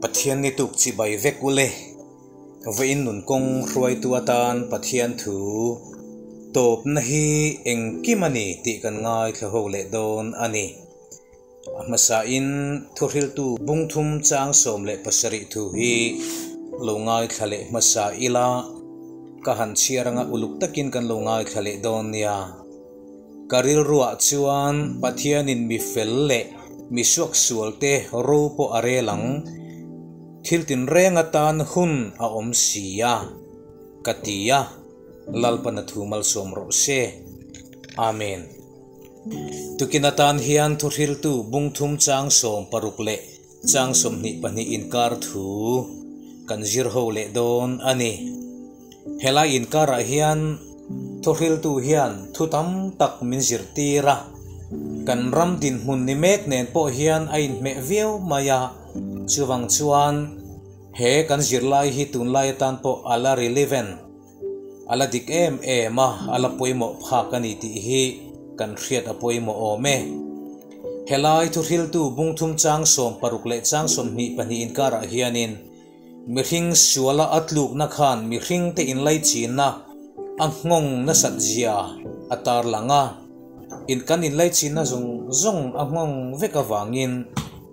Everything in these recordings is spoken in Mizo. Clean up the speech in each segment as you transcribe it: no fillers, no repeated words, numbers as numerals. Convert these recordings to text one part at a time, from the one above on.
Pathian ni tuk chibai vek ule. Vawiin nun kawng hruaitu atan Pathian thu tawpna hi engkim a ni tih kan ngaithla ho leh dawn a ni. A hmasain thuhriltu bungthum chang 17 thu hi lo ngaithla leh hmasa ila, ka han chhiar anga uluk takin kan lo ngaithla leh dawn nia. Ka rilruah chuan Pathianin mi fel leh mi suaksualte ro pawh a rel ang, thil tinreng atan hun a awm si a, ka ti a, Lalpana thu malsawm rawh se. Amen. Tukin atan hian thuhriltu bungthum chang 60 leh chang 22 inkar thu kan zir ho leh dawn a ni. Helai inkarah hian thuhriltu hian thu tam tak min zirtir a, kan ram dinhmun ni mek nen pawh hian a inhmeh viau mai a, chuvang chuan he kan zirlai hi tunlai atan pawh a la relevant. A la dik em em a, a la pawimawh phak a ni tih hi kan hriat a pawimawh awm e. Helai thuhriltu bungthum chang 60 leh chang 22 inkarah hianin mihring suala a tlukna khan mihringte inlaichinna a nghawng nasat zia a tarlang a. In kan inlaichinna zawng zawng a nghawng vek avangin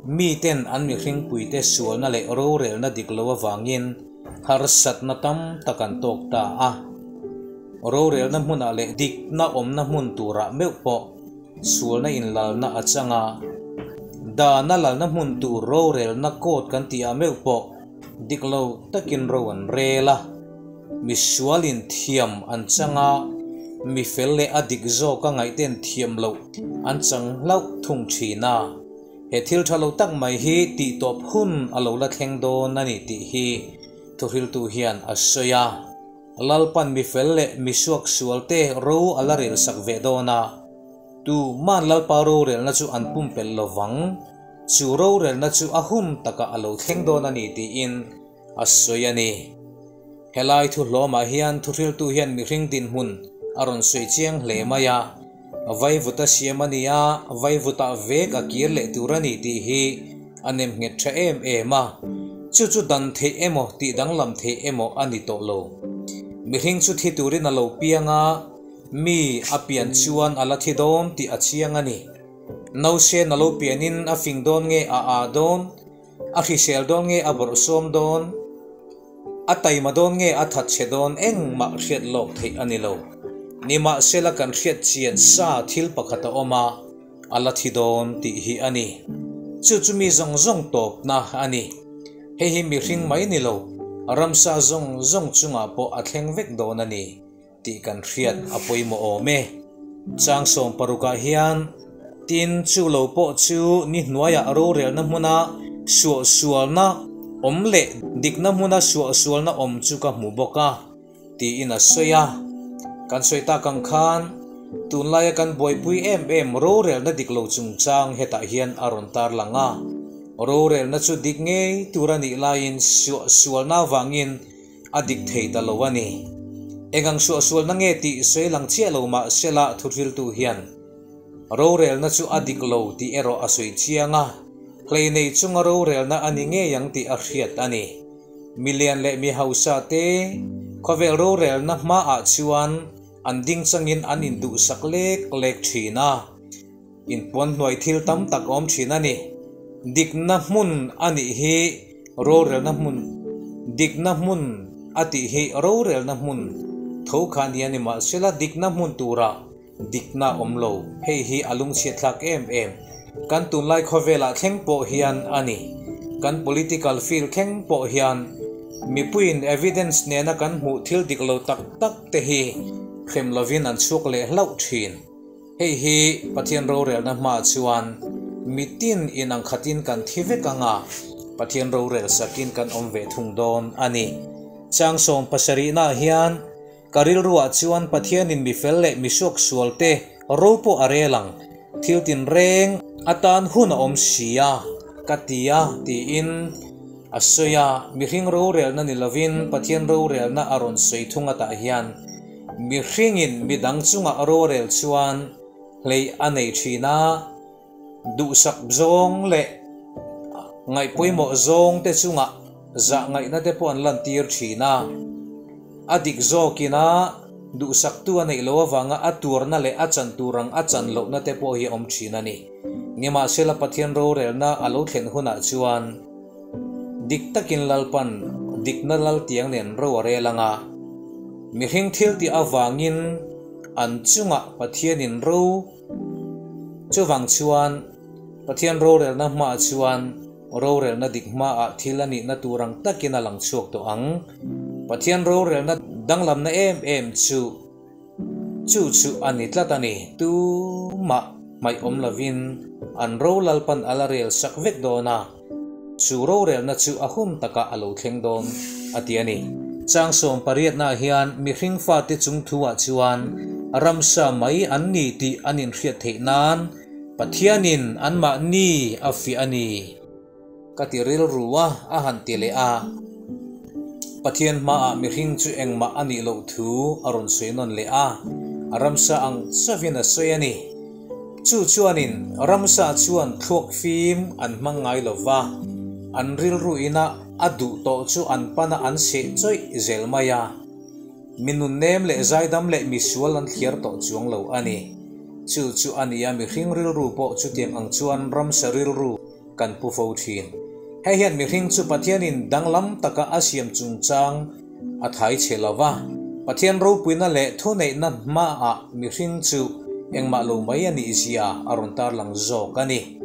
miten an mihringpuite sualna leh rorelna dik lo avangin Harsatna tam tak an tawk ta a, rorelna hmunah leh dikna awmna hmun turah meuh pawh sualna inlalna a chang a, dana lalna hmun tur rorelna court kan tih ah meuh pawh dik lo takin ro an rel a, misualin thiam an chang a, mi fel leh a dik zawka ngaihten thiam loh an chang hlauh thung thin a. He thil tha lo tak mai hi tih tawp hun a lo la thleng dawn a ni tih hi thuhriltu hian a sawi a. Lalpan mi fel leh mi suaksualte ro a la rel sak ve dawn a. Tu man Lalpa rorelna chu an pumpelh lo vang, chu rorelna chu a hun takah a lo thleng dawn a ni tiin a sawi a ni. Helai thu hlawmah hian thuhriltu hian mihring dinhmun a rawn sawi chiang hle mai a, vaivuta siam a ni a, vaivutah vek a kir leh tur a ni tih hi a nem nghet tha em em a, chu chu dan theih emaw tih danglam theih emaw a ni tawh lo. Mihring chu thi turin a lo piang a, mi a pian chuan a la thi dawn tih a chiang a ni. Nausen a lo pianin a fing dawn nge a aa dawn? A hrisel dawn nge a bawrhsawm dawn? A taima dawn nge a thatchhe dawn engmah hriat lawk theih a ni lo. Nimahsela kan hriat chian sa thil pakhat a awm a, a la thi dawn tih hi a ni. Chu chu mi zawng zawng tawpna a ni. Hei hi mihring mai ni lo, ramsa zawng zawng chungah pawh a thleng vek dawn a ni tih kan hriat a pawimawh awm e. Chang 60ah hian tin chu lo pawh chu ni hnuaiah rorelna hmuna suahsualna awm leh dikna hmuna suahsualna awm chu ka hmu bawk a, tiin a sawi a. Kan sawi tak ang khan tunlaia kan buaipui em em rorelna dik lo chungchang hetah hian a rawn tarlang a. Rorelna chu dik ngei tur a nih laiin suahsualna avangin a dik thei ta lo a ni. Engang suahsualna nge tih sawi lang chiah lo mah sela thuhriltu hian rorelna chu a dik lo tih erawh a sawi chiang a, hleihneih chunga rorelna a ni ngei ang tih a hriat a ni. Milian leh mi hausa te khawvel rorelna hmaah chuan an ding changin an induhsak lek lek thin a, inpuan hnuai thil tam tak awm thin a ni. Dikna hmun a nih hi rorelna hmun, dikna hmun a tih hi rorelna hmun tho kha nia ni mahsela dikna hmun turah dikna awm lo. Hei hi a lungchhiatthlak em em. Kan tunlai khawvelah thleng pawh hian a ni. Kan political field thleng pawh hian mipuiin evidence nena kan hmuh thil dik lo tak tak te hi hrem lovin an chhuak leh hlauh thin. Hei hi Pathian rorelna hmaah chuan mitin inang khatin kan thi vek ang a, Pathian rorel sakin kan awm ve thung dawn a ni. Chang 70naah hian ka rilruah chuan Pathianin mi fel leh mi suaksualte ro pawh a rel ang, thil tinreng atan hun a awm si a, ka ti a, tiin a sawi a. Mihring rorelna ni lovin Pathian rorelna a rawn sawi thung atah hian Mihringin midang chunga rorel chuan hlei a nei thin a, duhsak zawng leh Ngaih pawimawh zawng te chungah zah ngaihna te pawh an lantir thin a. A dik zawkin a duhsaktu a neih loh avanga a tuarna leh a chan tur ang a chan lohna te pawh hi a awm thin a ni. Nimahsela Pathian rorelna a lo thlen hunah chuan dik takin Lalpan dikna laltiang nen ro a rel ang a, mihring thil tih avangin an chungah Pathianin ro chuvang chuan Pathian rorelna hmaah chuan Rorelna dik hmaah thil a nihna tur ang takin a lang chhuak tawh ang. Pathian rorelna danglamna em em chu chu chu a ni tlat a ni. Tumah hmaih awm lovin an ro Lalpan a la rel sak vek dawn a, chu rorelna chu a hun takah a lo thleng dawn a ti a ni. Chang sawmpariatnaah hian mihring fate chungthuah chuan ramsa mai an ni tih an inhriat theih nan Pathianin anmahni a fiah a ni. Ka ti rilru a, a han ti leh a. Pathian hmaah mihring chu engmah a nih loh thu a rawn sawi nawn leh a, a ramsa ang chauhin a sawi a ni. Chu chuanin ramsa chuan thluak fim an hmang ngai lo va, an rilru ina a duh tawh chu an pana an seh chawih zel mai a. Mi nunnem leh zaidam leh misual an thliar tawh chuang lo a ni. Chu chu a nia mihring rilru pawh chutiang ang chuan ramsa rilru kan pu fo thin. Hei hian mihring chu Pathianin danglam taka a siam chungchang a thai chhe lo va, Pathian ropuina leh thuneihna hmaah mihring chu engmah lo mai a nih zia a rawn tarlang zawk a ni.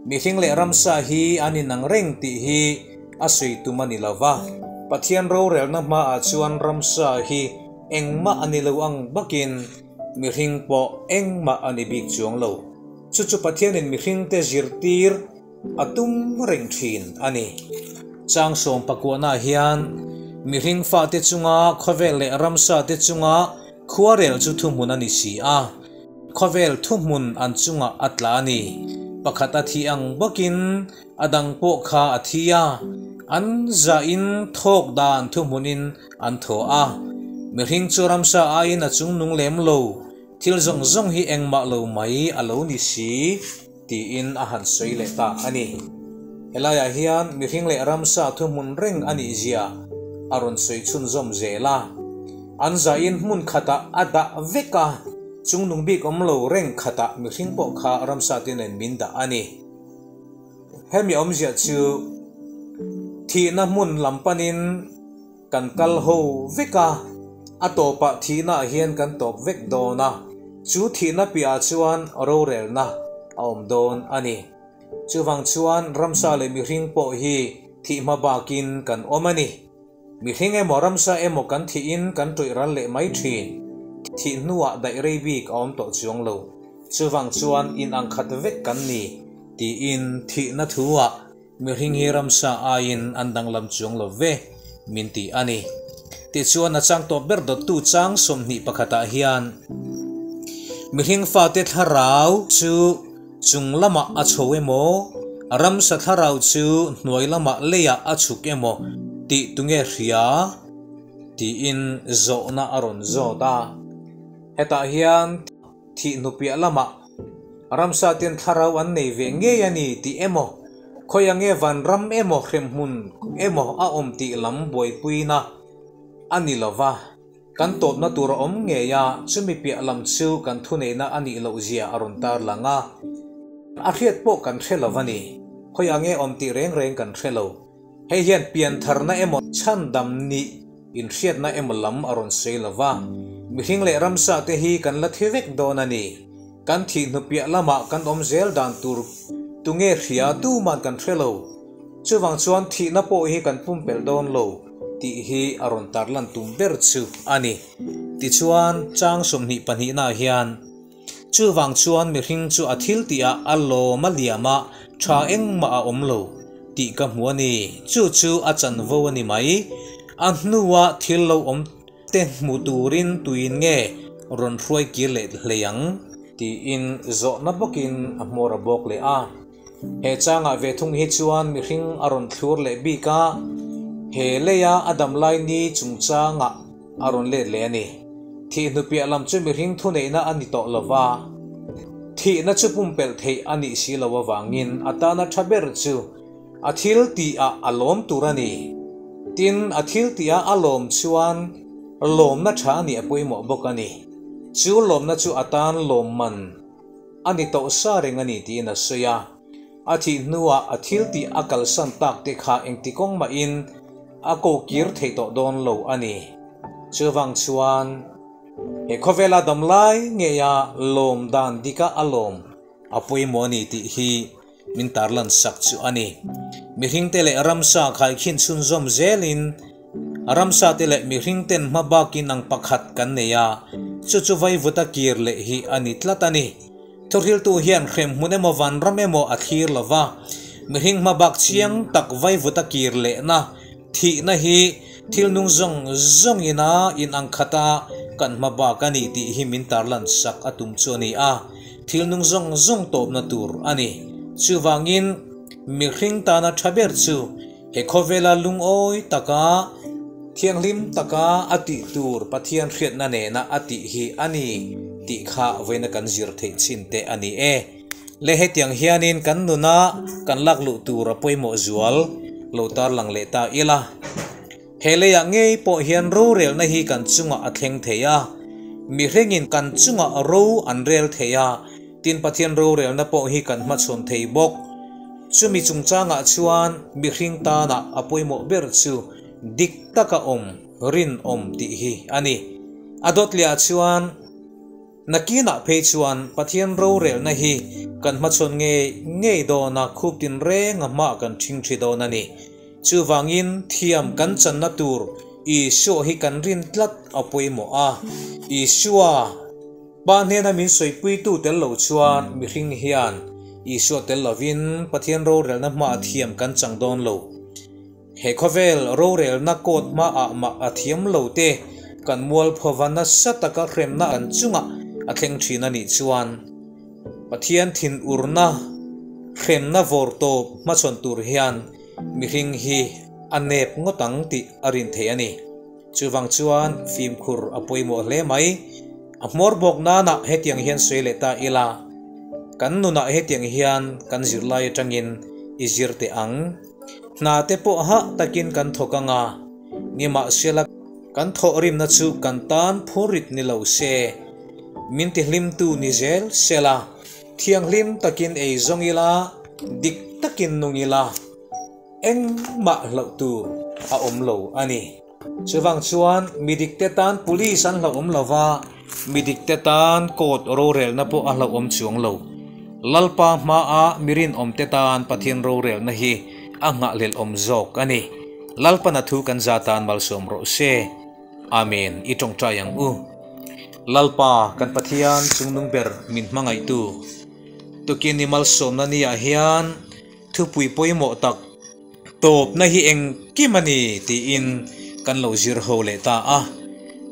Mihring leh ramsa hi an inang reng tih hi A sawi tum a ni lo va, Pathian rorelna hmaah chuan ramsa hi engmah a ni lo ang bakin mihring pawh engmah a ni bik chuang lo. Chu chu Pathianin mihringte zirtir a tum reng thin a ni. Chang sawm pakuahnaah hian mihring fate chunga khawvel leh ramsate chunga khuarel chu thuhmun a ni si a. Khawvel thuhmun an chungah a tla a ni. Pakhat a thih ang bawkin A dang pawh kha a thi a, an zahin thawk dan thuhmunin an thaw a. Mihring chu ramsa aiin a chung nung lem lo, thil zawng zawng hi engmah lo mai a lo ni si, tiin a han sawi leh ta a ni. Helaiah hian mihring leh ramsa thuhmun reng a nih zia a rawn sawi chhunzawm zel a. An zahin hmun khatah a dah vek a, chung nung bik awm lo reng khatah mihring pawh kha ramsa te nen min dah a ni. Hemi awmzia chu thihna hmun lam panin kan kal ho vek a, a tawpah thihnaah hian kan tawp vek dawn a, chu thihna piahah chuan rorelna a awm dawn a ni. Chuvang chuan ramsa leh mihring pawh hi thih hma bakin kan awm a ni. Mihring emaw ramsa emaw kan thihin kan ṭawih ral leh mai ṭhin. Thih hnuah daih rei bik a awm tawh chuang lo. Chuvang chuan in ang khat vek kan ni, tiin thihna thu-ah mihring hi ramsa aiin an danglam chuang lo ve, min ti a ni. Tichuan a chang tawp ber dawttu chang 21 ah hian mihring fate thlarau chu Chung lamah a chho emaw, ramsa thlarau chu hnuai lamah leiah a chhuk emaw tih tunge hria? tiin zawhna a rawn zawt a. Hetah hian thih hnupiah lamah ramsa ten thlarau an nei ve ngei a ni tih emaw, khawi ange vanram emaw hremhmun emaw a awm tih lam buaipuina a ni lova. Kan tawpna tur a awm ngei a, chumi piah lam chu kan thuneihna a nih loh zia a rawn tarlang a. A hriat pawh kan hre lo a ni. Khawi ang nge awm tih reng reng kan hre lo. Hei hian piantharna emaw chhandam nih inhriatna emaw lam a rawn sawi lo va. Mihring leh ramsa te hi kan la thi vek dawn a ni. Kan thih hnu piah lamah kan awm zel dan tur tunge hria tuman kan hre lo. Chuvang chuan thihna pawh hi kan pumpelh dawn lo tih hi a rawn tarlan tum ber chu a ni. Tichuan, chang 22 naah hian, Chuvang chuan mihring chu a thil tihah a lawm a liam a, tha engmah a awm lo tih ka hmu a ni. Chu chu a chanvo a ni mai. A hnua thil lo awm te hmu turin tuin nge rawn hruai kir leh hlei ang? Tiin zawhna bawkin a hmawr a bawk leh a. He changah ve thung hi chuan mihring a rawn thlur leh bik a, he leia a dam lai ni chungchangah a rawn let leh a ni. Thihnu piah lam chu mihring thuneihna a ni tawh lo va, thihna chu pumpelh theih a nih si lo avangin a tana tha ber chu. A thil tihah a lawm tur a ni. Tin, a thil tihah a lawm chuan lawmna tha a nih a pawimawh bawk a ni. Chu lawmna chu a tan lawmman a ni tawh sa reng a ni tiin a sawi a. A thih hnuah a thil tih a kalsan tak te kha engti kawng mahin a ko kir thei tawh dawn lo a ni. Chuvang chuan he khawvela dam lai ngeia lawm dan dika a lawm a pawimawh a ni tih hi min tarlan sak chu a ni. Mihringte leh ramsa khaikhin chhunzawm zelin ramsa te leh mihringten hma bakin ang pakhat kan nei a, chu chu vaivuta kir leh hi a ni tlat a ni. Thuhriltu hian hremhmun emaw vanram emaw a thlir lo va, mihring hma bak chiang tak vaivuta kir lehna thihna hi thil nung zawng zawngin a inang khat a kan hma bak a ni tih hi min tarlan sak a tum chu a ni a. Thil nung zawng zawng tawpna tur a ni. Chuvangin, mihring tana tha ber chu he khawvela lungawi taka, thianghlim taka a tih tur Pathian hriatna nena a tih hi a ni tih kha vawiina kan zir theih chin te a ni e. Le hetiang hianin kan nuna kan lak luh tur a pawimawh zual lo tarlang leh ta ila. He leiah ngei pawh hian rorelna hi kan chungah a thleng thei a, mihrengin kan chungah ro an rel thei a, tin Pathian rorelna pawh hi kan hmachhawn thei bawk. Chumi chungchangah chuan mihring tana a pawimawh ber chu dik taka awm, rinawm tih hi a ni. A dawtliah chuan. Nakinah phei chuan Pathian rorelna hi kan hmachhawn ngei ngei dawn a, khup tinreng a hmaah kan ṭhing ṭhi dawn a ni. Chuvangin thiam kan channa tur Isua hi kan rin tlat a pawimawh a. Isua Pa hnena min sawipuitu tel lo chuan mihring hian Isua tel lovin Pathian rorelna hmaah thiam kan chang dawn lo. He khawvel rorelna court hmaah mah a thiam lo te kan mualphova nasa taka hremna an chungah a thleng thin a nih chuan Pathian thinurna hremna vawr tawp hmachhawn tur hian mihring hi a nep ngawt ang tih a rin theih a ni. Chuvang chuan fimkhur a pawimawh hle mai. A hmawr bawk nanah hetiang hian sawi leh ta ila, kan nunah hetiang hian kan zirlai atangin i zir teh ang. Hna te pawh hah takin kan thawk ang a, nimahsela kan thawhrimna chu kan tan phurrit ni lo se, min tihlimtu ni zel sela, thianghlim takin ei zawng ila, dik takin nung ila, engmah hlauh tur a awm lo a ni. Chuvang chuan mi dikte tan police an hlauhawm lo va, mi dikte tan court rorelna pawh a hlauhawm chuang lo. Lalpa hmaa mi rinawmte tan Pathian rorelna hi a nghahhlelhawm zawk a ni. Lalpana thu kan za tan malsawm rawh se. Amen. I tawngtai ang u. Lalpa kan Pathian chungnung ber min hmangaihtu tukin i malsawmna niah hian thupui pawimawh tak, Tawpna hi engkim a ni tiin kan lo zir ho leh ta a.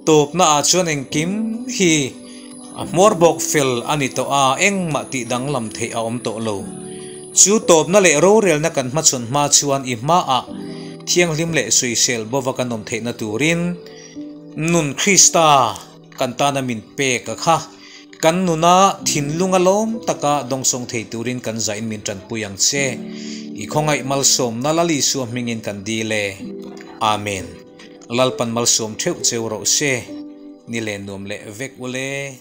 Tawpna ah chuan engkim hi a hmawr bawk fel a ni tawh a, engmah tih danglam theih a awm tawh lo. Chu tawpna leh rorelna kan hmachhawn hma chuan i hmaah thianghlim leh sawisel bova kan awm theihna turin nun Krista Kan tana min pek a kha. Kan nuna thinlung a lawm taka dawngsawng thei turin kan zain min tanpui ang che. I khawngaih malsawmna Lal Isua hmingin kan dil e. Amen. Lalpan malsawm theuh cheu rawh se. Ni len nuam leh vek ule.